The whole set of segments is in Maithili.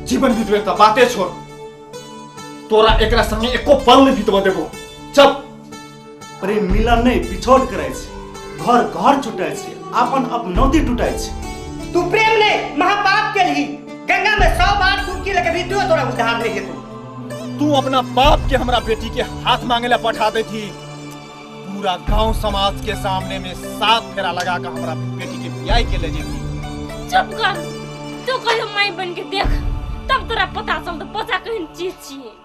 जीवन बितबे त बाते छोड़, तोरा एकरा संगे एको पल नहीं बितबऽ देबो। चल। प्रेम मिलन नहि बिछोड़ करै छै, घर घर छुटै छै, अपन अपनौती टूटै छै। तू प्रेम ने महापाप केलही, गंगा में 100 बार डुबकी लगबही तो तोरा उद्धार नहीं हेतौ। तू अपना बाप के हमरा बेटी के हाथ मांगे ला पठा देती, पूरा गांव समाज के सामने में 7 फेरा लगा के हमरा बेटी के बियाह के ले जेती। चुप कर, तू कहियो माई बन के देख तब तोरा पता चलतो बच्चा केहन चीज छियै।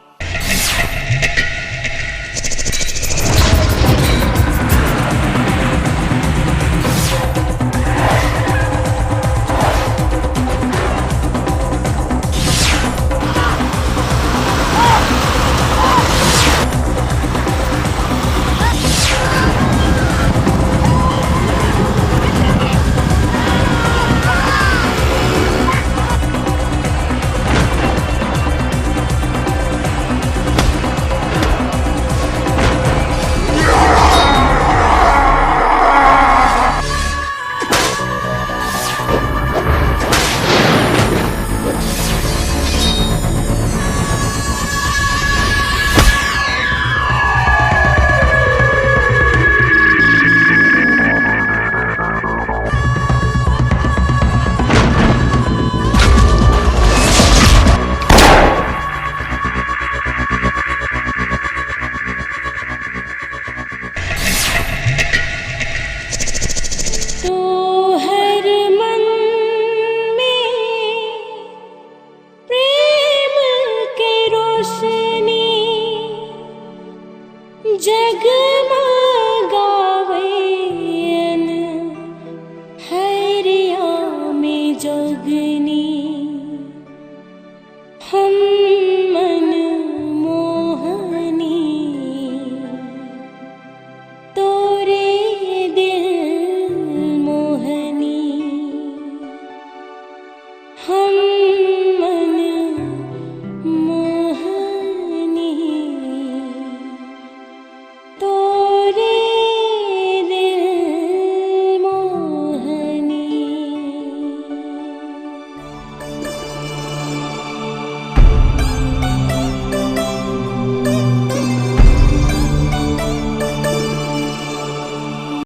तोहर मन में प्रेम के रोशनी जगमगाए।